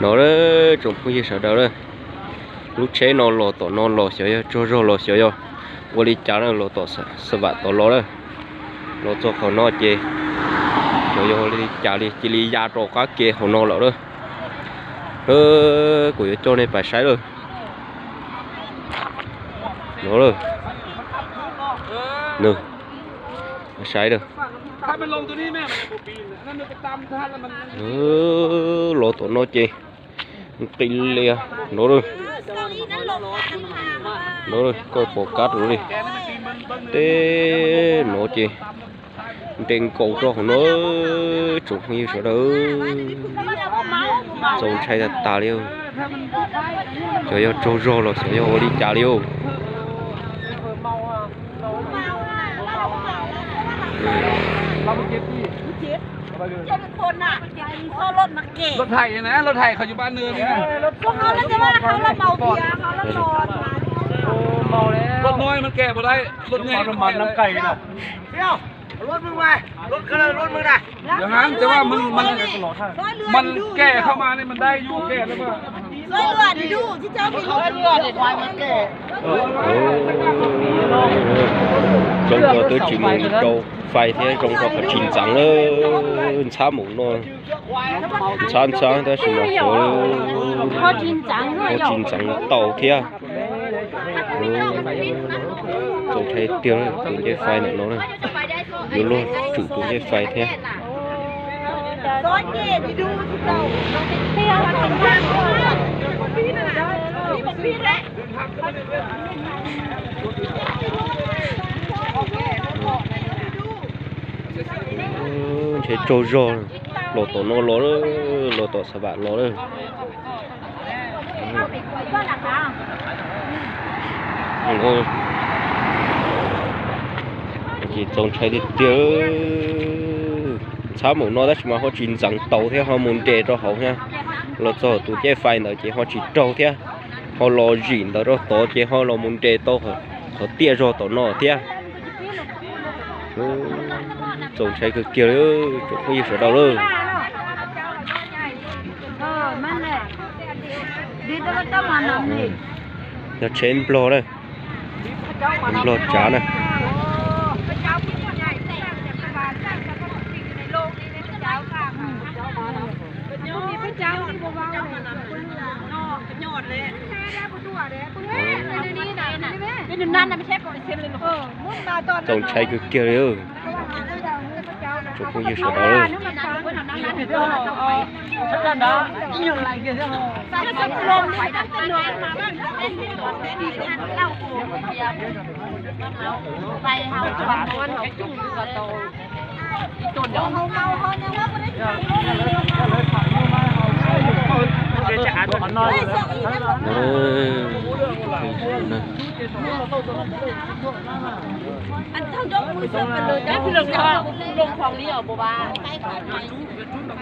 No, tsoom phooj ywg sawv daws, lub tsheb no los tom no los xyov yog tsaug zog los xyov yog ua li cas na, los tom Xav Vam tom los lawm. Los txog qhov no ces xyov yog ua li cas li cia li ya rau qab ke hauv no lawm lawm. Kuv yuav coj nej pais saib lawm. No, saib lawm. Los tom no ces nqis li no, no koj pom kab rau li. Tej no ces nres nkaus rau hauv no, tsoom phooj ywg sawv daws. Txaus ntshai tas tas li. Xyov yog tsaug zog los xyov yog ua li cas li. Lub thaim na, lub thaim qhov yus pab nws li na. Lub no mas kev puas dai, lub nyem mas kev. Yog hab tes mas kev qhov mas ne mas dai yus kev na. Zoo rau twb tsis mus rau fais thiab, zoo rau qhov tsis ntxeev lawm. Ntxhab mus no, ntxhab ntxhab tab sis mas ho tsis ntxeev tau thiab. Txaus ntshai tiag, tus ncej fais ntawm no yuav luag tsum tus ncej fais thiab. Ntshe tsaug zog, los tom no los, los tom Xav Vam los lawm. Ces txaus ntshai tiag tiag. Ntxhab mus no tab sis mas ho tsis ntxeev tau thiab, ho mus nres rau hauv thiab. Los txog tus ncej fais ntawd ces ho tsis raug thiab, ho los zim ntawd rau tod ces ho los mus nres tau qhov tiaj zog tom no thiab. Txaus ntshai kawg kiag li, tsoom phooj ywg sawv daws lawm. Yog tsheb Nplog na, Nplog tsav na. Txaus ntshai kawg kiag li, tsoom phooj ywg sawv daws.